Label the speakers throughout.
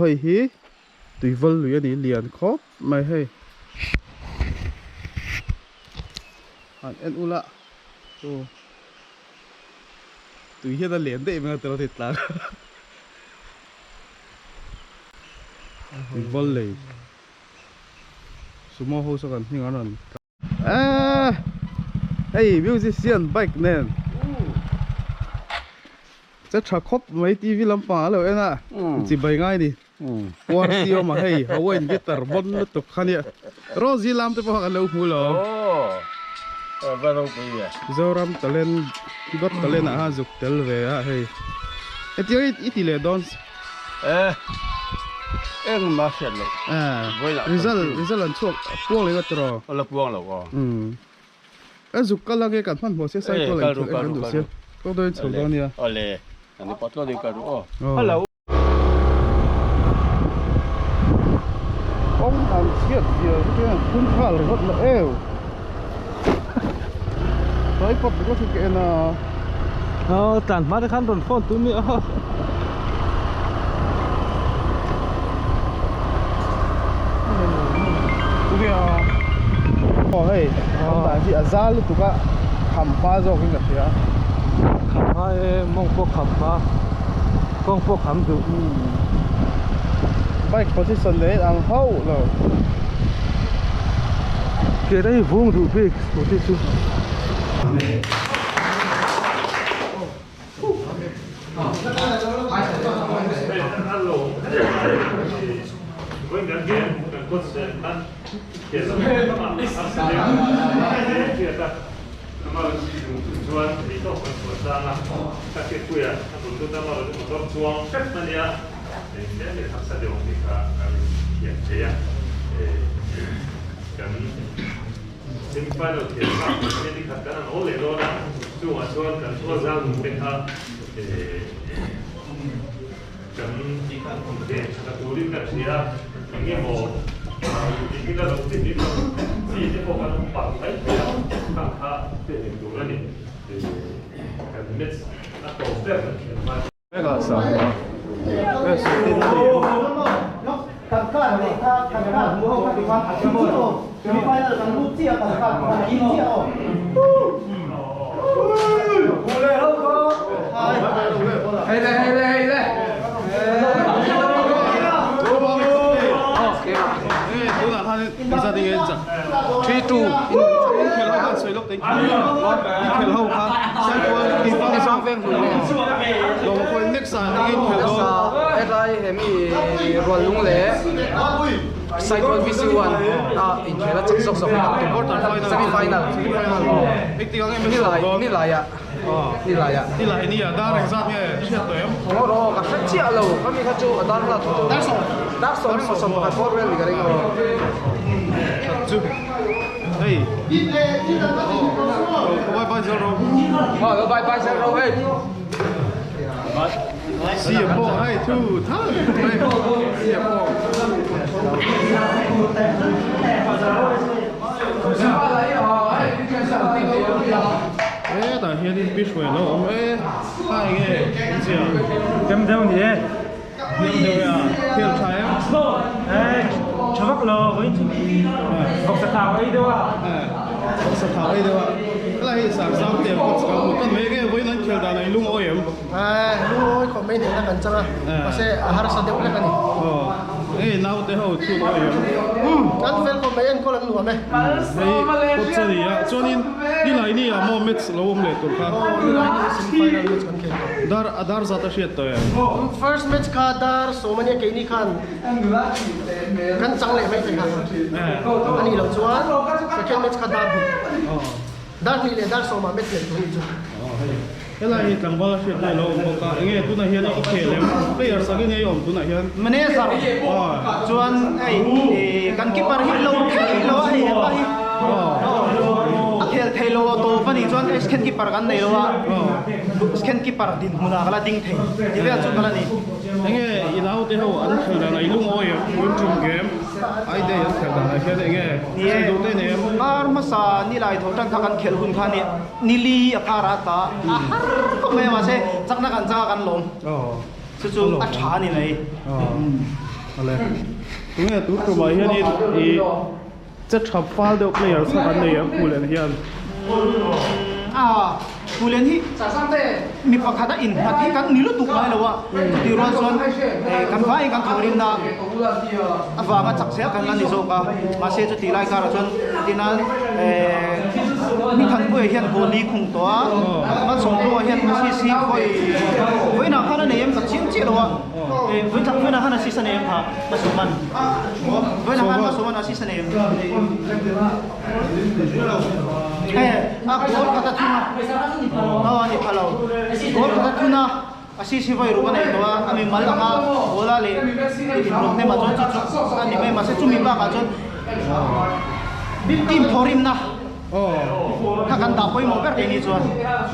Speaker 1: Hei hi tuival lui a ni lian khawp mai hei han en ula chu tui hian a len daih mai a tiraw thei tlang tuival lei sumo ho saw kan hming an rawn Eee hei musician bike nen che tha khawp mai tv lampang a lo en a chi bai ngai ni uar si awm a hei hawaiian guitar bawn lutuk kha nia Rosie lam te pawh kha kan lo hmu lo Zoram talent got talent ah khan zuk tel ve a hei hetiang i ti leh dawn.
Speaker 2: Eh engmah a hriat loh.
Speaker 1: Eh result result an chhuak puang leh ngat rawh.
Speaker 2: Aw la puang lo aw.
Speaker 1: Umm ka zuk kal ange kan hmanhmawh sia cycle a inkhel kan duh sia tawk deuhin chho dawn nia.
Speaker 2: Awle kan ni pawh tluang deuhin kal ru aw.
Speaker 1: Hello. Kawng han chhiat zia chu chuan an phun nghal ringawt la eu. Tripod ringawt hi ka en a.
Speaker 3: Aw tlan hma te khan rawn phone tu mi aw.
Speaker 1: Aw hei an dan hi a zal lutuk a kham hma zawk in ka hria.
Speaker 3: Kham hma e mawng pawh kham hma kawng pawh kham duh.
Speaker 1: Bike position leh ang hauh lo.
Speaker 3: Ke rei vung duh bik scooty chu.
Speaker 4: Semifinal thiam bak kan hriat i khat kan an awl leh dawn a, chungah chuan kan tualzau nun te kha kan ven tha turin kan hria a, eng emaw dik ila lo ti hlim lo chi te pawh kan awm pah mai thei a, khang kha pe hlim tur a ni. Kan match a tawp ber kan thiam hma.
Speaker 5: Hetlai he mi rual lung leh Cycle VC1 a inkhel a chak zawk zawk hi kan tum semi final ni lai ah ni lai ah
Speaker 1: ni lai ni ah dar engzat nge hriat tawh em
Speaker 5: aw aw ka hre chiah lo ka mi kha chu a dar hla thu dar sawm dar sawm emaw sawm pakhat bawr vel ni ka ring aw
Speaker 1: chu Hei. Oh, bye bye zel ro.
Speaker 5: Oh, bye bye zel ro hei.
Speaker 1: See you po. Hei, two, tha. Hei, see you po. Eh, tah hianin fish hruai lo awm e. Khai nge, zia.
Speaker 3: Dem deuh ni e.
Speaker 1: Dem deuh e a. Khel tha em?
Speaker 3: Eh, tha vak lo, vawiin chu vawk sa thau ei deuh a.
Speaker 1: Eh, vawk sa thau ei deuh a. Helai hi sar zau te coach kan hmu tan mai nge vawiin an khel dan a i lungawi em?
Speaker 6: Eh, lungawi khawp mai hnehna kan chang a, mahse a harsa deuh hlek a ni.
Speaker 1: Aw, hei naute ho chhun awi em?
Speaker 6: Umm, an fel khawp mai, enkawl an nuam e.
Speaker 1: Hei coach a ni a, chuanin Nilaini ah maw match lo awm leh tur kha?
Speaker 6: Aw, Nilaini semi final match kan khel tawh.
Speaker 1: Dar a dar zat a hriat tawh em?
Speaker 6: First match kha dar sawm ania keini khan kan chang leh mai thei kha a nih loh chuan second match kha dar hnih dar hnih leh dar sawmah match leh tur a nih chu.
Speaker 1: Helai hi tlangval a hriat lai lo awm bawk a, enge tunah hian i khel em? Players angin nge i awm tunah hian?
Speaker 7: Manager chuan hei kan keeper hi lo thei lo a hei hepa hi a khel thei lo a tawp a nih chuan second keeper kan nei lo a second keeper dinhmunah ka la ding thei ti vel chu ka la ni.
Speaker 1: Enge i naute ho an khel dan a i lungawi em? Tun tum game I day an khel dan ah hian enge sawi duh te nei em?
Speaker 7: Kar hmasa nilai tho tan kha kan khelh hun kha nia nili a kar a ta a har khawp mai a mahse chakna kan changa kan lawm. Chu chu a tha a ni mai.
Speaker 1: Ale tunge tur tumah hianin ih che tha fal deuh players kha kan nei ang Pulen hian.
Speaker 7: A Pulen hi mi pakhat a innghat hi kan ni lutuk ngai lo a, chutih rual chuan kan vaiin kan thawhrimna avanga chak zel kan la ni zawk a, mahse chutih lai karah chuan tinan mi Thanpuia hian goal li khung tawh a, Malsawmtlunga hian assist hi vawi vawiinah khan a nei em ka chiang chiah lo a. Vawiin khan assist a nei em kha Masuman Vawiin khan Masuman assist a nei em He a goal khat a thun a aw a ni pha lo goal khat a thun a assist hi vawi ruk a nei tawh a a mi mal anga goal a leh inhlawh hnem ah chuan chu chu a ni mai mahse chumi bakah chuan team thawhrimna Kha kan dah pawimawh ber keini chuan.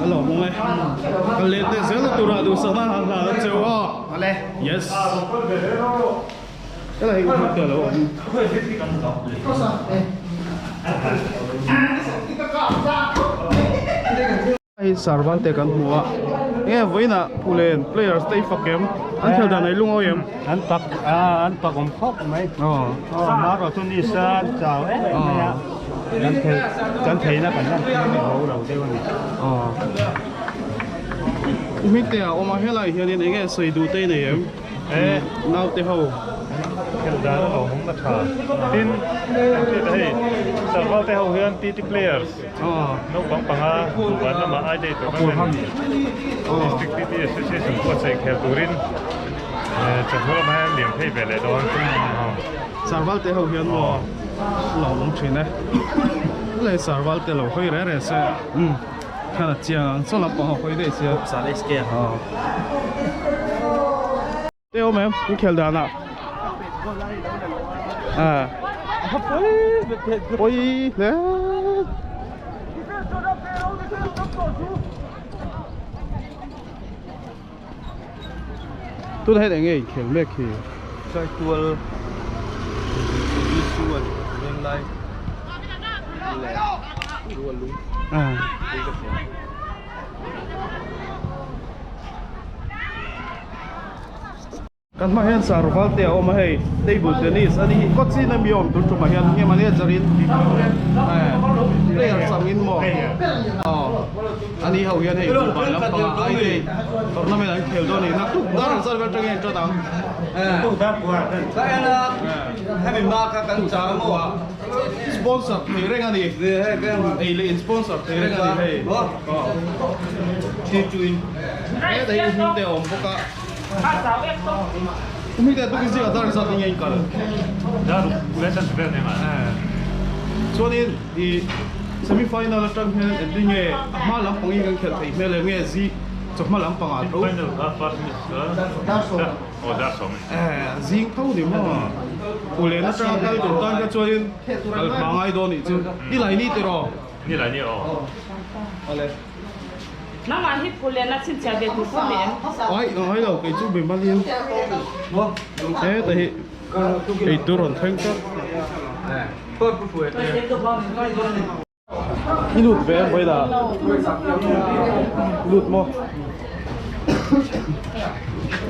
Speaker 1: A lo hmung e. Ka let leh zel na turah duhsakna han hlan a cheu aw.
Speaker 7: Awle.
Speaker 1: Yes. Helai hi hmu te alo awm. Hei servant te kan hmu a enge vawiinah Phulen players te i fak em an khel dan a i lungawi em
Speaker 3: an pak a an pak awm khawp mai aw marawh chu ni sa an chau em em mai a kan thei kan theihna kan lan tir ni ho lo deuh a ni
Speaker 1: aw hming te a awm a helai hianin enge sawi duh te i nei em
Speaker 4: E
Speaker 1: naute ho
Speaker 4: khelh dan a lo hawng a tha tin engtin hei Sarval te ho hian TT players naupang panga duhban lamah I Day tournament District TT Association buatsaih khel turin chawhnu lamah hian liam phei ve leh dawn.
Speaker 1: Sarval te ho hian maw lo awm thin e le Sarval te lo hawi reh reh se khan a chiang ang chaw lampang ho hawi daih sia. Te awm em in khel dan ah ah pawi hle tunah hian enge in khel mek hi
Speaker 2: Saitual Isuan Venglai leh Rualung
Speaker 1: ah Kan hma hian sarval te a awm a hei table tennis a ni hi kawt chin a mi awm tur tumah hian nge manager in player chang in maw aw a ni ho hian hei dubai lampangah ai te tournament an khel dawn a ni naktuk dar an zar vel atangin an tan ang sponsor thei reng a ni ei leh in sponsor thei reng a ni hei hetah hian hming te a awm bawk a. Chuanin ih semi final atang hian engtin nge a hma lampang hi kan khelh theih hmel em nge zi chawhma lampang ah tho zing tho ni maw Pulen atanga kal tur tan kha chuanin kal hma ngai dawn nih chu i lai ni tiraw awle.
Speaker 8: Nangmah hi Phulen a chhinchhiah ve tur pawh ni em?
Speaker 1: Ai, ngai lo, kei chu be malin. Heta hi ei tur rawn thleng tlat. I lut ve em vawilah? Lut maw?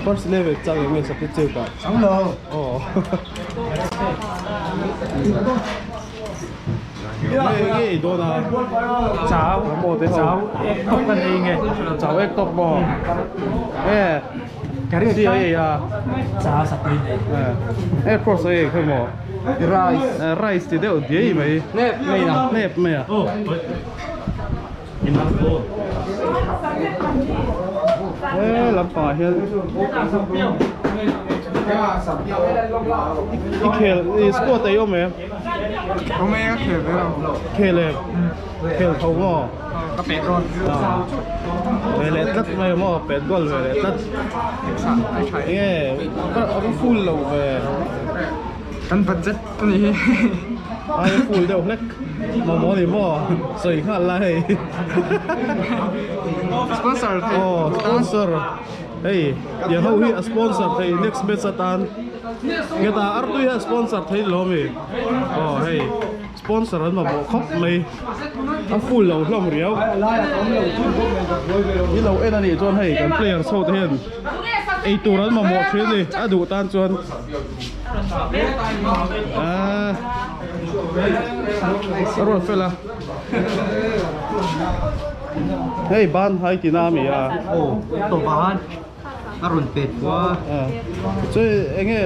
Speaker 1: First level chak eng nge sakhi cheu tah?
Speaker 7: Chang lo.
Speaker 1: Aw. Nge nge i dawn a?
Speaker 3: Chau.
Speaker 1: Maw te ho.
Speaker 3: Chau ek tawp kan ei nge.
Speaker 1: Chau ek tawp maw? Nge. Si ei a.
Speaker 3: Chau sapui nei.
Speaker 1: Eh cross ei kha maw?
Speaker 5: Rice.
Speaker 1: Rice ti deuh diai mai.
Speaker 5: Nep mai a.
Speaker 1: Nep mai a. He lampangah hian i khel i squad ei awm em?
Speaker 5: Awm e ka khel ve lo.
Speaker 1: Khel em? Khel tho maw?
Speaker 5: Ka pet rawn.
Speaker 1: Ve leh tlat mai maw pet goal ve leh tlat. Enge a va full lo ve.
Speaker 5: Kan budget a ni hi.
Speaker 1: Ai a full deuh hlek. Mamawh ni maw? Sawi nghal la hei.
Speaker 5: Sponsor thei.
Speaker 1: Aw sponsor. Hei tiang ho hi a sponsor thei next match atan. Ngeta artui hi a sponsor thei lo mi. Aw hei sponsor an mamawh khawp mai. A full lo hlawm riau. Ni lo en a nih chuan hei kan players ho te hian. Ei tur an mamawh thin a ni a duh tan chuan ah a rawn fel a hei ban hai tina a mi a
Speaker 2: aw tawpah khan a rawn pet pawh a
Speaker 1: chu enge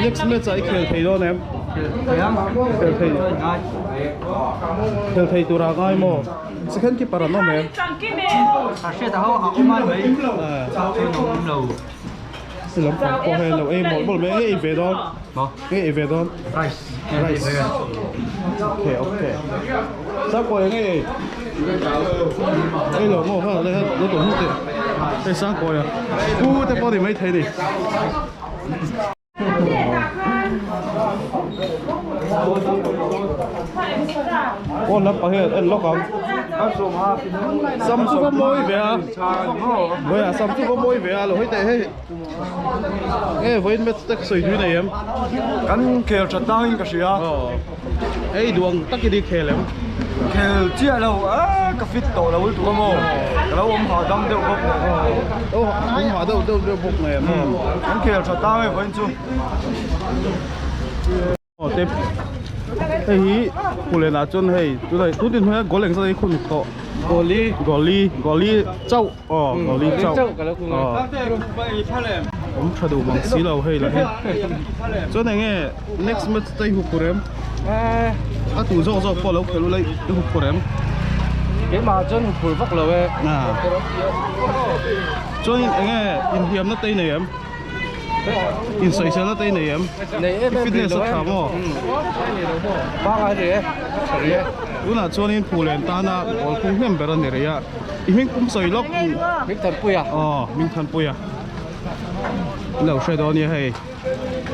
Speaker 1: next match ah i khel thei dawn em
Speaker 2: khel thei ang
Speaker 1: khel thei khel thei tur ah ngai maw second keeper an awm em
Speaker 2: a hriat a ho a awm ai mai chuan a awm lo
Speaker 1: lampang pawh hei lo ei mawlh mawlh mai nge ei ve dawn nge ei ve dawn
Speaker 2: rice
Speaker 1: rice okay okay sangkawi nge ei ei lo maw kha le lo tawh hnu teh hei sangkawi a pu te pawh ni maithei ni. Aw lampang hian en lawk ang sam chu va mawi ve a vawiah sam chu va mawi ve a lo hawi teh hei nge vawiin match te sawi tui nei em
Speaker 2: kan khel tha tangin ka hria
Speaker 1: hei duh ang takin i khel em
Speaker 2: khel chiah lo a ka fit tawh lo lutuk a maw ka lo awm hahdam deuh bawk nen
Speaker 1: awm hah deuh deuh deuh bawk nen
Speaker 2: kan khel tha tang e vawiin chu.
Speaker 1: Aw te hei hi Pulen ah chuan hei tunah tun tin hnuaia goal engzat a khun tawh goali goali goali chauh aw goali chauh aw awm tha duh mang si lo hei lah hi chuan eng nge next match te i hup phur em a tu zawk zawk pawh lo khel ula i hup phur em
Speaker 5: keimah chuan hup phur vak lo e
Speaker 1: chuan eng nge inhliamna te i nei em. Insawiselna te i nei em?
Speaker 5: Nei em em
Speaker 1: Fitness a tha maw?
Speaker 5: Pangai rih e, tha rih e.
Speaker 1: Tunah chuanin Phulen tana goal khung hnem ber a ni rih a. I hming pum sawi lawk.
Speaker 5: Hmingthanpuia.
Speaker 1: Aw, Hmingthanpuia. I lo hre dawn nia hei.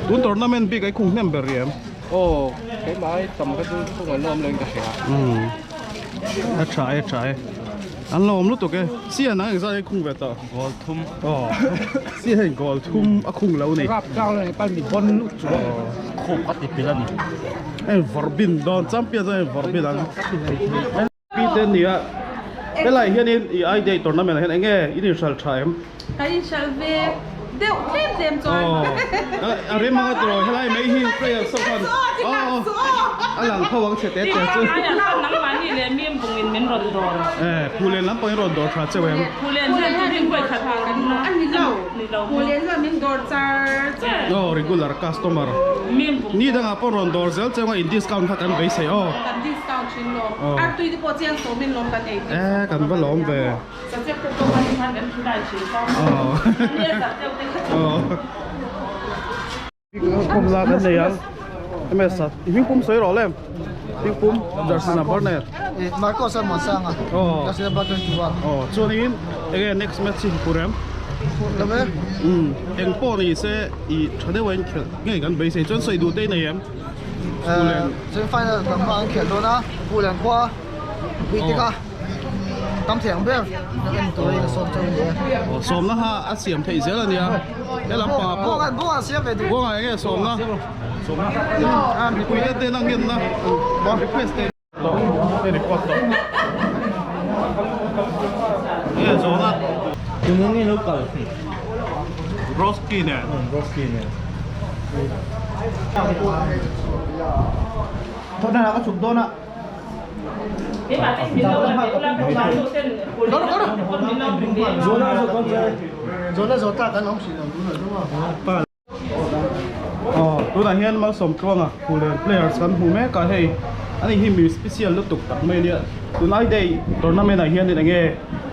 Speaker 1: Tun tournament bik a i khung hnem ber rih em?
Speaker 5: Aw, keimah hi tam kha chu khung an la awm lo in ka hria.
Speaker 1: Umm, a tha e, a tha e. An la awm lutuk e. Sian ang engzat a i khung ve tawh?
Speaker 2: Goal thum.
Speaker 1: Aw. Si hei goal thum a khung lo ni.
Speaker 5: Rap tlang lo ni pan mi bon lut chu.
Speaker 2: Khup a ti pil a ni.
Speaker 1: Hei vawrbin dawn champion chuan hei vawrbin ang. Pi te nia. Helai hianin i I day tournament ah hian enge in inhralh tha em?
Speaker 8: Kan inhralh ve deuh tlem tlem chuan.
Speaker 1: Aw a rem anga tiraw helai mai hi player saw khan aw a lang tho ang che te te chu.
Speaker 8: Nangmahni leh mim bungin min rawn dawr.
Speaker 1: E Phulen lampang in rawn dawr tha cheu em?
Speaker 8: Phulen hian chu rin huai khat kan a ni lo. Phulen chuan min dawr char char.
Speaker 1: Aw regular customer.
Speaker 8: Mim bung.
Speaker 1: Ni dangah pawh rawn dawr zel cheu a in discount kha kan beisei aw.
Speaker 8: Kan discount thin lo. Artui te pawh chiang sawmin lawm kan ei.
Speaker 1: E kan va lawm ve. Pum la kan nei ang ms a i hming pum sawi rawh le hming pum jersey number nen
Speaker 6: Marcos a Muansanga jersey number 21
Speaker 1: aw chuanin enge next match hi hmu rem
Speaker 6: lo ve
Speaker 1: eng pawh ni se i tha deuh a in khelh ngei kan beisei chuan sawi duh te i nei em
Speaker 6: semi final kan hma an khelh dawn a Puhlen khua pui tek a. Tam thei ang ber en turin a sawm chauh a ni e.
Speaker 1: Aw sawmna kha a siam theih zel a nia. He lampangah pawh.
Speaker 6: Buanga buanga siam ve duh.
Speaker 1: Buanga eng nge sawmna? Sawmna. Mipui te ten a ngenna request te. Tawh hei record tawh. Nge zawhna.
Speaker 2: Tunge nge lo kal?
Speaker 1: Broski nen.
Speaker 2: Broski nen.
Speaker 7: Thawhna ka chhuk dawn a.
Speaker 1: Tunah hian Malsawmtluanga Phulen players kan hmu mek a hei ani hi mi special lutuk tak mai ania tunai day tournament ah hianin enge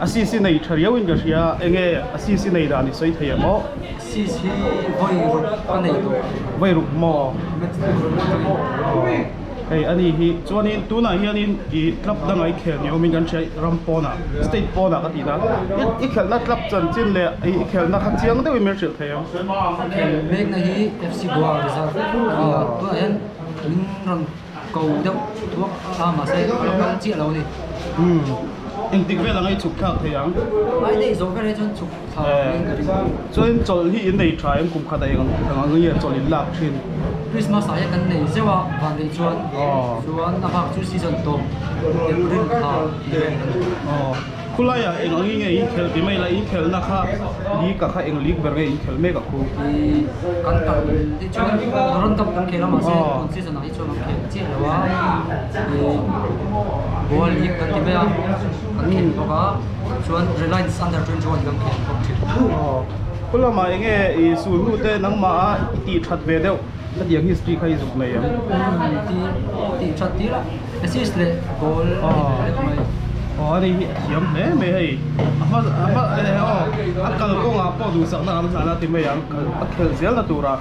Speaker 1: assist i nei tha riau in ka hria enge assist i nei dan i sawi thei em aw.
Speaker 5: Assist hi vawi ruk a nei tawh.
Speaker 1: Vawi ruk maw? Hei a ni hi chuanin tunah hianin ih club dangah i khel ni awmin kan hria ram pawnah state pawnah ka tih na i khelhna club chanchin leh i khelhna kha chiang deuhin min hrilh thei ang.
Speaker 5: Khelh mekna hi FC Goa reserve a ni a tunah hian min rawn ko deuh thuak a mahse a lo kal chiah lo a ni.
Speaker 1: Umm engtik vel anga i chhuk thlak thei ang?
Speaker 5: Ai daih zawh ber hi chuan chhuk thlak in ka ring.
Speaker 1: Chuan chawlh hi in nei tha em kum khat ah eng ang nge chawlh in lak thin?
Speaker 5: Christmas ah hian kan nei zeuh a van neih chuan chuan a bak chu season tawp April thla tih vel kan ni.
Speaker 1: Khulai ah eng angin nge in khelh ti mai la in khelhna kha league ah kha eng league ber nge in khelh mek a khu?
Speaker 5: I kan kal hi chuan Durand Cup kan khel a mahse tun season ah hi chuan kan khel chiah lo a i Goa league kan ti mai a kan khel bawk a chuan Reliance under 21 kan khel bawk thin.
Speaker 1: Khulamah eng nge i sulhnu te nangmah a i tih that ve deuh hetiang history kha i zuk nei em?
Speaker 5: Tih that tir a assist leh goal a ni ve deuh mai.
Speaker 1: Aw ani hi a thiam hle mai hei a hma a hma aw a kalkawngah pawh duhsakna an hlan a ti mai ang a khelh zelna turah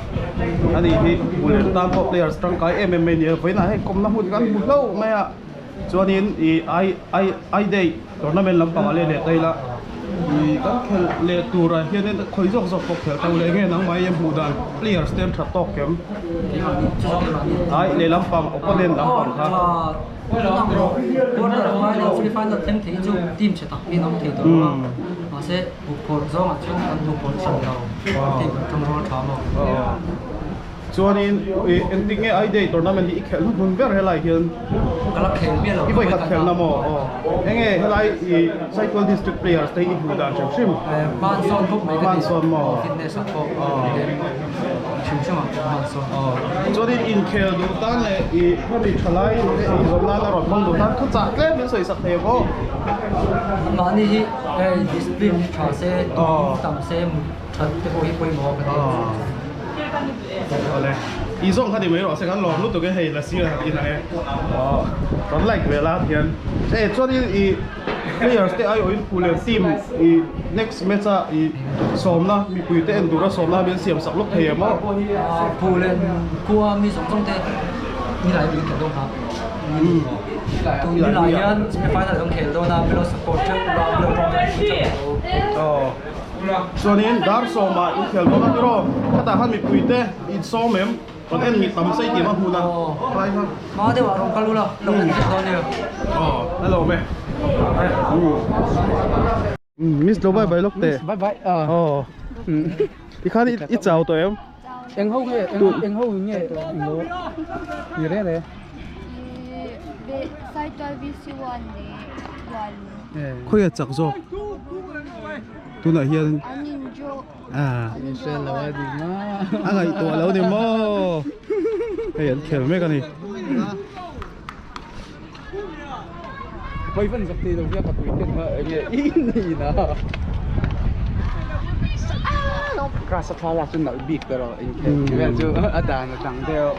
Speaker 1: ani hi Bulen tan pawh players tangkai em em mai a ni a vawiinah hei kawmna hmun kan hmu hlauh mai a. Chuanin ih ai ai ai day tournament lampangah leh leh ta ila ih kan khelh leh turah hianin khawi zawk zawk pawh khelh ta ule enge nangmah hi a hmuh dan players te an tha tawk em ai leh lampang opponent lampang kha.
Speaker 5: Quarter final semi final thleng thei chu team chhe tak in awm thei tawh lo a mahse hupphawrh zawngah chuan kan hupphawrh hran lo team kan tawng rual tha maw.
Speaker 1: Chuanin ih engtik nge I day tournament hi i khelh hnuhnun ber helai hian?
Speaker 5: Ka la khel miah lo.
Speaker 1: I vawikhat khelhna maw? Aw. Enge helai ih Saitual District players te hi i hmuh dan hrim hrim?
Speaker 5: Hmansawn khawp mai ka ti.
Speaker 1: Hmansawn maw?
Speaker 5: Fitness ah pawh hrim hrim ah pawh hmansawn.
Speaker 1: Aw. Chuanin inkhel duh tan leh ih hemi thalai te ei zawm nan a rawn hmang duh tan thuchah tlem in sawi sak thei ang aw.
Speaker 5: Mahni hi hei discipline hi tha se, tum tam se, mut that te pawh hi pawimawh ka ti.
Speaker 1: Awle i zawng kha ni mai rawh se kan lawm lutuk e hei la sir han in ang e aw rawn like ve la hian e chuanin i players te aiawhin Phulen team i next match a i sawmna mipui te en tura sawmna min siam sak lawk thei em aw
Speaker 5: Phulen khua mi zawng zawng te nilai min khel dawn kha tun nilai hian semi final kan khel dawn a milo support theuh ula milo tawngtai pui theuh ula.
Speaker 1: Chuanin dar sawmah in khel dawn a tiraw khatah khan mipui te in sawm em rawn en ngih tam sei tih a hmun a tlai kha.
Speaker 5: Hma deuh ah rawn kal ula lo en vek dawn nia.
Speaker 1: Aw hello me. Miss lo bye bye lawk teh.
Speaker 5: Bye bye.
Speaker 1: Aw. Tikhan i chau tawh em?
Speaker 5: Eng ho nge eng ho nge lo ni reng reng.
Speaker 9: Saitual VC1 leh Tualung.
Speaker 1: Khawi a chak zawk tunah hian
Speaker 9: An indraw.
Speaker 1: Ah.
Speaker 5: In hre lo a ni maw.
Speaker 1: A ngaihtuah lo ni maw. Hei an khel mek a ni.
Speaker 5: Hoi van zak thei lo hian ka tui ten kha enge in ni na.
Speaker 10: Class a thla lak chu nalh bik ta rawh inkhel tih vel chu a dan a dang deuh.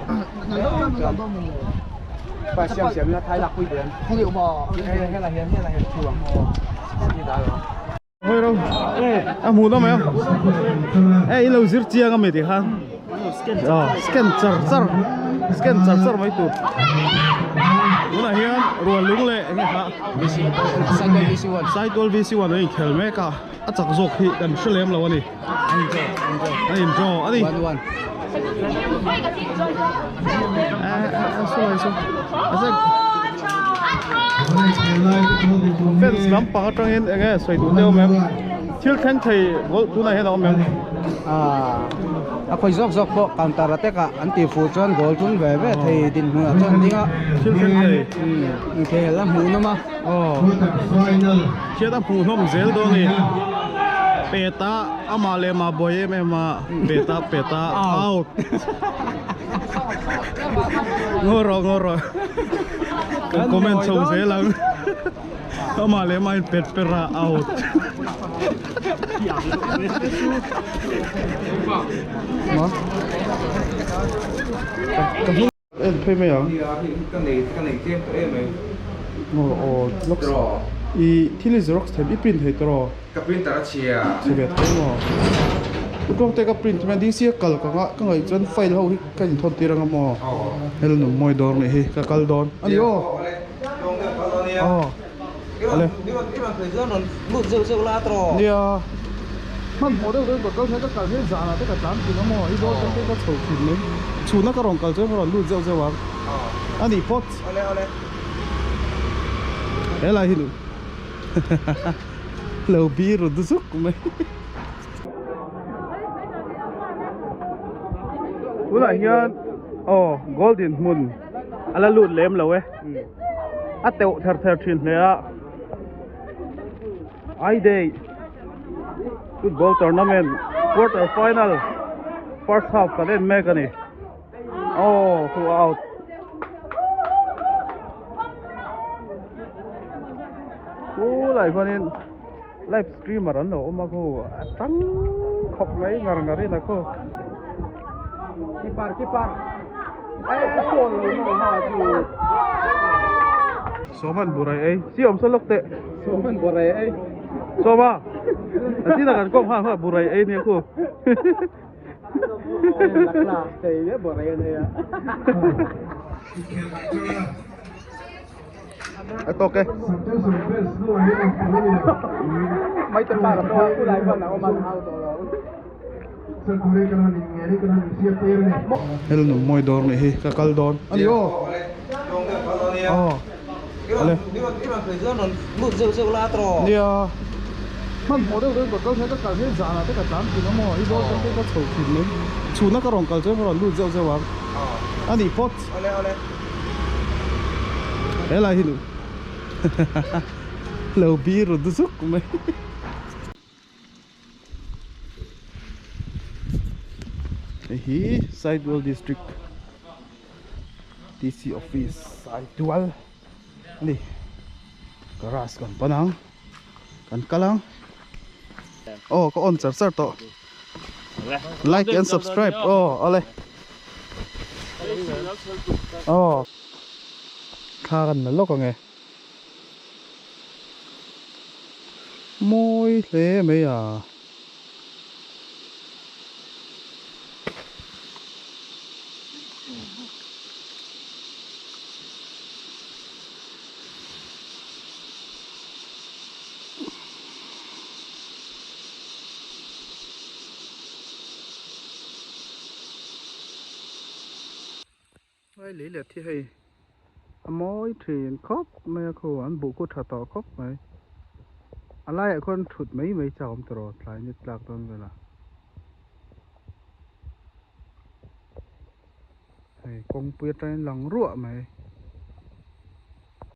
Speaker 10: Pa siam siam ila thai lak pui ve ang. Helai hian helai hian thu ang aw. Sixty dah lo.
Speaker 1: Hoi ro a hmuh na mai a e in lo zir chiang a mi ti khan scan char char scan char char mai tur tunah hian rual lung leh enge kha Saitual VC1 an inkhel mek a a chak zawk hi kan hre lem lo a ni an in draw a ni fence lampang atangin eng nge sawi duh deuh em thil thleng thei goal tunah hian a awm em
Speaker 10: a khawi zawk zawk pawh counter attack ah an tih fuh chuan goal thun ve ve thei dinhmunah chuan an ding a
Speaker 1: thil thleng thei
Speaker 10: inkhel a hmuhnawm a
Speaker 1: aw khian a hmuhnawm zel dawn a ni peta amah leh mah buai em em a peta peta out ngaw rawh ngaw rawh kan comment chho zel ang amah leh mah in pet per a out En phei mai ang. Aw aw looks i thil i xerox thei i print thei tawh
Speaker 11: Ka printer a chhia.
Speaker 1: Chhe ve tho maw. U tawng te ka print mai DC a kal ka ngah ka ngaih chuan file ho hi ka inthawn tir anga maw. Hel nung mawi dawr nih hi ka kal dawn a ni aw. Aw ale. Nia hmanhmawh deuh deuh ka kal hian ka kal hian zanah te ka tlan thin a maw i dawr te ka chho thin mai chhuna ka rawn kal chuan ka rawn lut zeuh zeuh ang a nih phawt. Helai hi lo bi rut zuk mai. Tunah hian aw golden hmun a la lut lem lo e a teuh ther ther thin hle a. I Day football tournament quarter final first half kan en mek a ni aw khu out khu lai chuanin live streamer an lo awm a khu a tang khawp mai ngar ngar in a khu keeper keeper ai ka phone lo maw ha chu Sawman burai ei si awm saw lawk teh Sawman burai ei Sawma a sina kan kawm ha ha burai ei nia khu A tawk e. Hel nun mawi dawr nih hi ka kal dawn a ni aw. Aw. Ale. Nia. Hmanhmawh deuh deuh ka kal hian ka kal hian zanah te ka tlan thin a maw i zawl te ka chho thin mai. Chhuna ka rawn kal chuan ka rawn lut zeuh zeuh ang. A nih phawt. Helai hi lo bi rut zuk mai. Hei hi Saitual District DC Office Saitual a ni. Garage kan pan ang kan kal ang aw ka on char char tawh like and subscribe aw awle aw thla kan la lawk ang e. Mawi hle mai a. Lai lei let hi hei a mawi thin khawp mai a khu an buh khu tha tawh khawp mai a laiah khuan thut mai mai chak awm tawh rawh tlai ni tlak dawn velah hei kawngpui atangin lang ruah mai.